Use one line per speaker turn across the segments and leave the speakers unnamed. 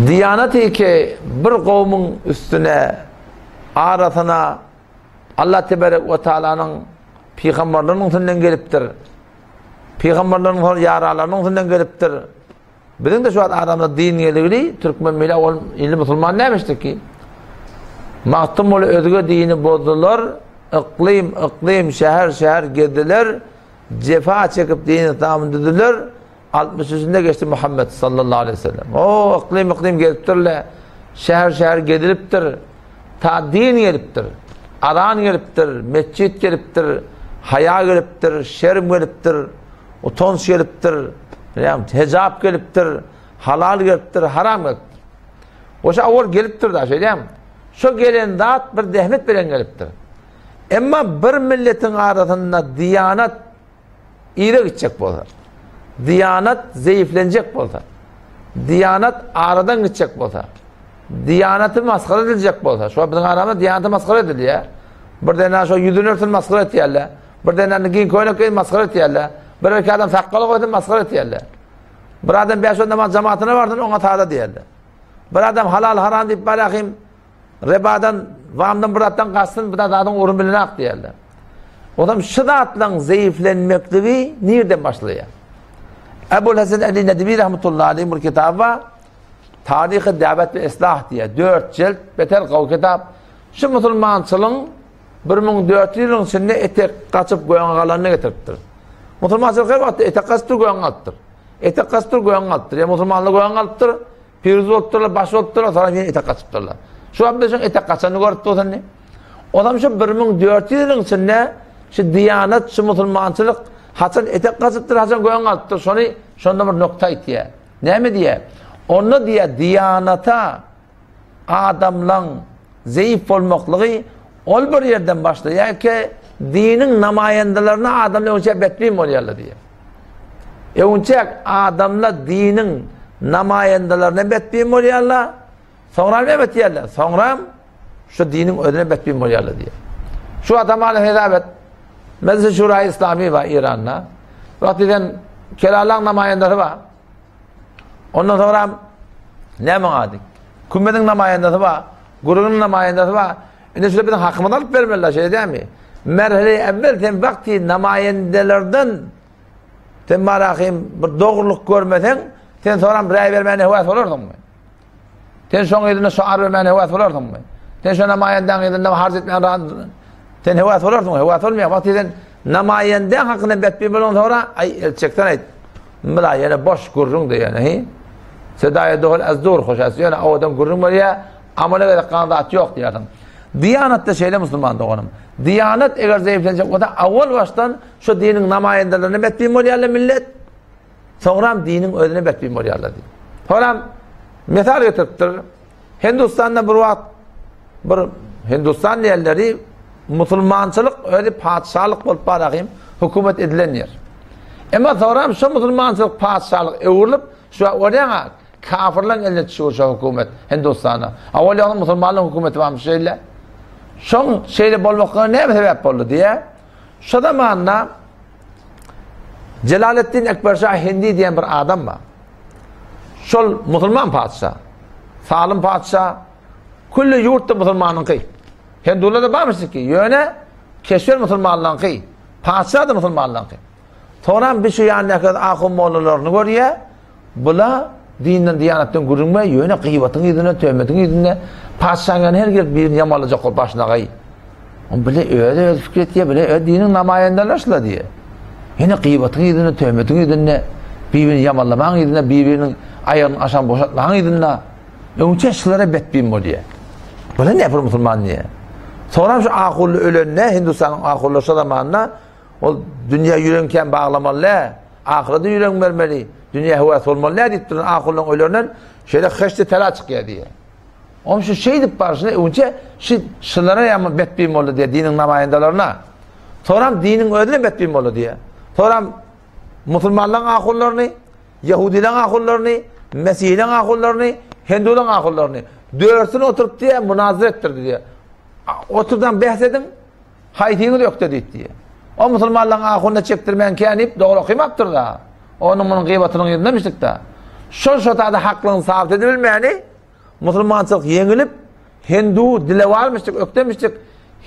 Diýanat ki bir gowmuň üstüne, arasyna Allah tebarek we taalanyň pygamberleriniň üstünden gelipdir. Pygamberleriň soň ýaralarynyň üstünden gelipdir. Biziň-de şu wagt aramyzda din geligili türkmen mile ol illi musulman nämişdi ki? Magtymguly özge dini bozdular, yklym, yklym, şäher, şäher gezdiler, jefa çekip din yslamyny düzdüler, 63 üçünde geçdi Muhammed sallallahu aleyhi ve sellem. O yklym yklym gezipdirle, şäher şäher gezilipdir, ta din gelipdir, azan gelipdir, metjit gelipdir, haýa gelipdir, şerm gelipdir, Utanç gelipdir, ýa hejap gelipdir, halal gelipdir, haram gelipdir. Oşa awal gelipdir da şeýdäm. Şo gelen zat bir zähmet bilen gelipdir. Emma bir milletiň arasynda diýanat ire gitjek bolsa, diýanat zeýiflenjek bolsa, diýanat aradan gitjek bolsa, diýanaty masgara ediljek bolsa, şo biziň aramyzda diýanaty masgara edilýär. Bir däne şo ýüzüni örtün masgara etýärler. Bir denäni giň köýnek geýip masgara etýärler. Bir erkek adam sakgal goýsa masgara etýärler. Bir adam bäş on namaz jamatyna barsyn oňa sada diýerler. Bir adam halal haram diýip barahim rebadan, wamdan bir zatdan gaçsyn, bu da zadyň ugruny bilenak diýerler. Onam şu zatlaryň zeýiflenmekligi nirden başlaýar? Ebul Hasan Ali Nedvi rahmetullahi aleyh bir kitaby bar. Taryhy Dawet we Islah diýär. 4 jilt beter gowy kitap. Şu musulmançylygyň 1400 ýylyň içinde etek gaçyp göňe galanyny getiripdir. Musulmançylyk her wagtda etek gaçypdyr, göňe galypdyr. Etek gaçypdyr, göňe galypdyr. Ýa musulmanlar göňe galypdyr, piruz bolupdyrlar, baş bolupdyrlar, soňra ýene etek gaçypdyrlar. Şu wagt biz etek gaçanyny görüp dursun indi. Onam şu 1400 ýylyň içinde şu diýanat, şu musulmançylyk haçan etek gaçypdyr, haçan göňe galypdyr, şony şonda bir nokta aýtýar. Näme diýýär? Onda diýýär, diýanata adamlaň zeýif bolmaklygy ol bir ýerden başlaýar ki, diniň namaýandalaryna adamlar öňçä betbin bolýarlar diýýär. Öňçäk adamlar diniň namaýandalaryna betbin bolýarlar, soňra näme etýärler? Soňra şu diniň özüne betbin bolýarlar diýýär. Şu adamlar hesap et. Mejlis Şuraýy Islami bar Iranda. Wagty sen Kelalaň namaýandasy bar. Ondan soňra näme ady? Kümmediň namaýandasy bar, gürrüňiň namaýandasy bar. Indi şular biziň hakymyzy alyp bermeliler, şeýle dälmi? Merhele evvel sen wagty namaýandalardan sen barahym bir dogrulyk görmeseň, sen soňra raý bermäne höwes bolarsyňmy? Sen şoň yzynda şo ar bermäne höwes bolarsyňmy? Sen şo namaýandaň yzynda harç etmän sen höwes bolarsyňmy? Höwes bolmaýar. Wagty sen namaýandaň hakynda betbin bolan soňra, aý el çeksen aýt. Mula ýene boş gürrüň diýene hi. Sedaýa dohul az dur hoş as. Ýöne owadan gürrüň bolýar, amala gerek galan zat ýok diýersiň. Diýanatda şeýle musulman doganym. Diýanat eger zeýiflenjek bolsa, awal başdan şu diniň namaýandalaryna betbin bolýarlar millet. Soňram diniň özüne betbin bolýarlar diýip. Soňram mysal getiripdir. Hindistanda bir wagt bir Hindistan diýenleri musulmançylyk özi patyşalyk bolup barahym hökümet edilen ýer. Emma soňram şu musulmançylyk patyşalyk öwrülip, şu görýäň kafirleň eline düşüp şu hökümet Hindistanda. Awal ýagny musulmanlyk hökümeti barmyş şeýle. Şoň şeýle bolmaklygyna näme sebäp boldy diýä. Şu zamanda Jelaleddin Ekberşah Hindi diýen bir adam bar. Şol musulman patyşa. Salym patyşa külli ýurtda musulmanyňky. Hindular da barmyş ki, ýöne keşwer musulmanlaryňky, patyşa da musulmanlaryňky. Soňra bir şu ýandaky ahun mollalaryny görýär. Bula dinden diýanatdan gürrüňme, ýöne gyýbatyň ýüzüne, töhmetiň ýüzüne patyşaň ýanyna her gelip birini ýamanlajak bolup başynagaý. On bile özi öz fikir etýär, bile öz diniň namaýandalar şula diýýär. Ýöne gyýbatyň ýüzüne, töhmetiň ýüzüne, bir-birini ýamanlamagyň ýüzüne, bir-biriniň aýagyny aşan boşatmagyň ýüzüne öňçe şulara betbin bolýar. Bula ne bir musulman diýýär. Soňra şu ahunly ölende, Hindistanyň ahunly şo zamanda Ol dünýä ýüregiň kän baglamaly däl. Ahyrete ýüregiň bermeli. Dünýä höwes bolmaly däl diýip duran ahunlaryň ölerinden şeýle heşde tela çykýar diýýär. Onuň şu şeýdip barşyna öňçe şu şulara ýaman betbin boldy diýýär diniň namaýandalaryna. Soram diniň özüne betbin boldy diýýär. Soram musulmanlaryň ahunlaryny, ýehudileň ahunlaryny, mesihileň ahunlaryny, hindularyň ahunlaryny dörsüni oturyp diýýär, munazara etdirdi diýýär. Oturdan bäs ediň, Haýsyňyz ökde diýip diýýär. O musulmanlaryň ahunyna çekdirmän kän diýip dogry okymapdyr-da. Onuň munuň gyýbatynyň ýüzüne düşdük-de. Şol şo tada haklygyny sabyt edibilmäni. musulmançylyk ýeňilip, Hindu dilewarmyşdyk, ökdemişdik.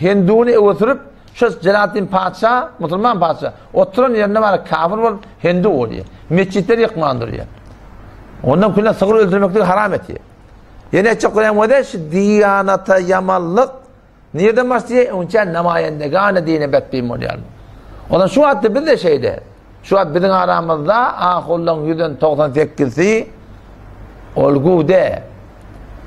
Hinduny öňe sürüp, şu Jelaletdin patyşa, musulman patyşa, oturan ýerinde bary kafir bolup, hindu bolýar. Metjitleri ýykman durýar. Ondan küle sygyr öldürmekligi haram etýär. Ýene etjek bolýan bolsa, şu diýanata ýamanlyk nirden başlaýar? Onça namaýendegana dine betbin bolýar. Ondan şu wagtda biz de şeýle. Şu wagt biziň aramyzda ahullaň ýüzden 98-si olgu de.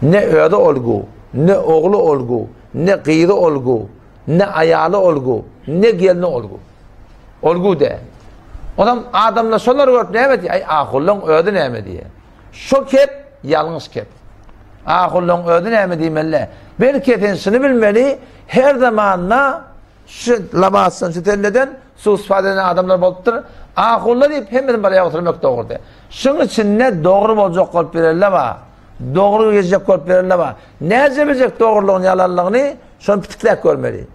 Ne özi olgu, ne ogly olgu, ne gyzy olgu, ne aýaly olgu, ne gelni olgu. Olgu de. Onam adamlar şolary görüp näme diýýär? Aý ahullaň özi näme diýýär? Şo kep ýalňyş kep. Ahullaň özi näme diýmeli? Belki sen şuny bilmeli, her zamanda şu labasdan, şu telleden suw eden adamlar bolupdyr. Ahulla diýip hemmesini bir ýere oturmak dogry. Şuň içinde dogry boljak bolup bilenler bar. Dogry geçjek bolup bilenler bar. Näce biljek dogrulygyny, ýalanlygyny şony pitikläp görmeli.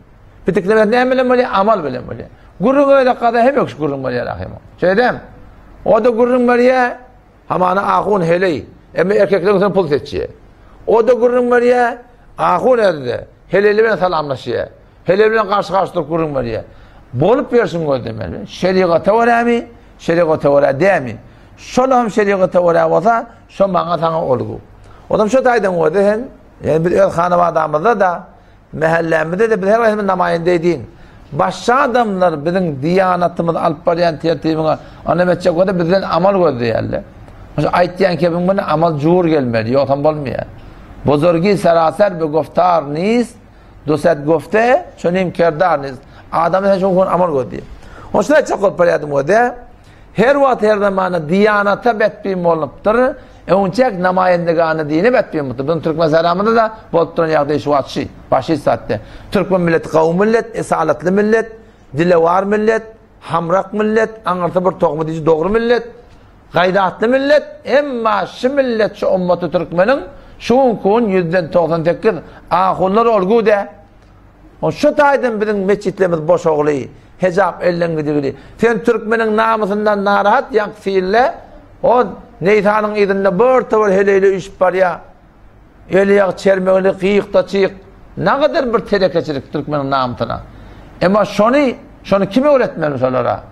Pitiklemek näme bilen bolýar? Amal bilen bolýar. Gürrüň öýle gaza hem öküş gürrüň bolýar ahym. Şeýdem. O da gürrüň berýär. Hamana ahun heleý. Emma erkekleriň üstüne pul seçýär. O da gürrüň berýär. Ahun elde. Heleýli bilen salamlaşýar. Heleý bilen garşy-garşy durup gürrüň berýär. Bolup berşin gözlemeli. Şerigata görämi? Şerigata görä dämi? Şol hem şerigata görä bolsa, şo maňa saňa olgu. Odam şo taýdan görde sen, ýani biz öz hanabadamyzda da, mähellämizde-de biz her haýsymyz namaýende edin. Başga adamlar biziň diýanatymyzy alyp barýan tertibiňe ynam etjek bolsa bizden amal gözleýärler. Şu aýtýan kebiň bilen amal jur gelmeli, ýogsam bolmaýar. Bozorgi seraser be goftar nist, dosat gofte, çönim kerdar nist. Adam sen şu amal gözleýär. Onuň üçin aýtjak bolup barýardym göze. Her wagt her zamanda diýanata betbin bolupdyr. Öňçäk namaýendegany dine betbin bolupdyr. Biziň türkmen saramyzda da bolup duran ýagdaý şu wagt şu. Başy zatda. Türkmen milleti gawy millet, esalatly millet, dilewar millet, hamrak millet, aňyrsy bir togmy diýiji dogry millet, gaýratly millet. Emma şu millet şu ummaty türkmeniň şu günki gün ýüzden 98 ahunlar olgu de. O şu taýdan biziň metjitlerimiz boş ogly, hejap elden gidigili. Sen türkmeniň namysyndan narahat ýaňky sille, o Neýsanyň yzynda bir töwer heleýle üýşüp barýar. Eli ýag çermegli, gyýykda çyk. Nagadar bir telekeçilik türkmeniň namysyna. Emma şony, şony kim öwretmeli şolara?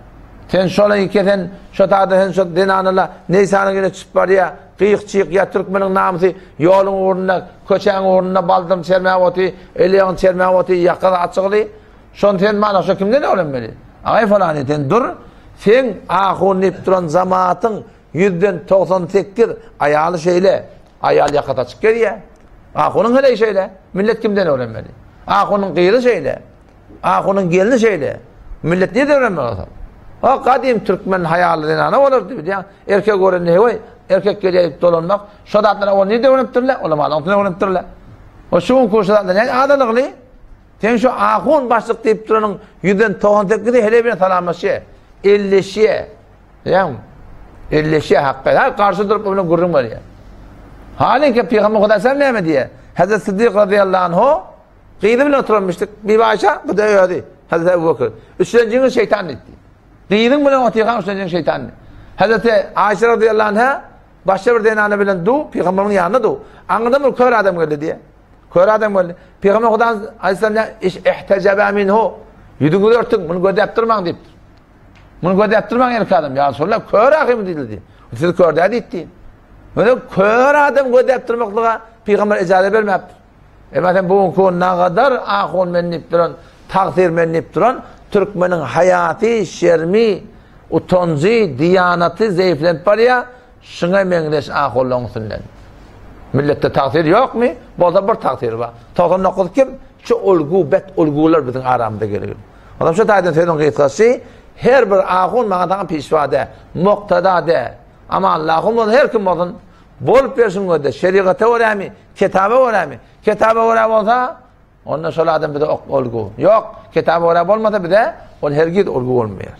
Sen şola kesen, şo taýda sen şo zenanalar Neýsanyň ýüzüne çyp barýar. Gyýyk-çyýyk ýa türkmeniň namysy ýoluň ugrunda, köçäň ugrunda baldym çermäp oty, el-aýagyny çermäp oty, ýakasy açygly. Şony sen mana şo kimden öwrenmeli? Agaý falany sen dur, seň ahun diýip duran jamatyň ýüzden 98 aýaly şeýle, aýal ýakasy açyk gezýär. Ahunyň heleýi şeýle, millet kimden öwrenmeli? Ahunyň gyzy şeýle. Ahunyň gelni şeýle. Millet nirden öwrenmeli bolsa? O gadym türkmen haýally zenana bolardy bilýän. Erkek görende heweý, erkek gelýär diýip dolanmak. Şo zatlar ol nirden öwrenipdirler? Ulamalaryň üstünden öwrenipdirler. O şu günki şu zatlar näme adalygly? Sen şu ahun başlyk diýip duranyň ýüzden 98-i hele bilen salamlaşýar. Elleşýär. Bilýäňmi? Elleşýär hakka. Ha garşy durup bilen gürrüň berýär. Halyňki Pygamber Hudaý sen näme diýýär? Hazret Siddik radiyallahu anhu Gyzy bilen oturanmyşdyk. Bibi Aýşa, bu da özi. Hazreti Ebu Bekir. Üçlenjiňiz şeýtan diýdi. Gyzyň bilen otyrkaň üçlenjiň şeýtan diýdi. Hazreti Aýşa radiyallahu anha başga bir zenana bilen du, pygamberiň ýanynda du. Aňyrdan bir kör adam geldi diýe. Kör adam geldi. Pygamber Hudan aýtsa, iş ihtejaba minhu. Ýüzüňizi örtüň, muny gözläp durmaň diýipdir. Muny gözläp durmaň erkek adam. Ýa Resulallah, kör ahym diýildi. Siz kör däl diýdi. Muny kör adam gözläp durmaklyga pygamber ijaza bermäpdir. Emma sen bu günki gün nagadar ahun men diýip duran, tagsyr men diýip duran türkmeniň haýaty, şermi, utanjy, diýanaty zeýiflenip barýar, şuňa meňzeş ahunlaryň üstünden. Milletde tagsyr ýokmy? Bolsa bir tagsyr bar. 99 kim? Şu ulgu, bet ulgular biziň aramyzda gerek. Ondan şu taýdan sözüň gysgasy, her bir ahun maňa saňa pişwa de, muktada de. Aman Allahum bolsun, her kim bolsun, bolup bersin gözde, şerigata görämi, Kitaba görämi? Kitaba görä bolsa, onda şol adam bize ok olgu. Ýok, kitaba görä bolmasa bize ol hergiz olgu bolmaýar.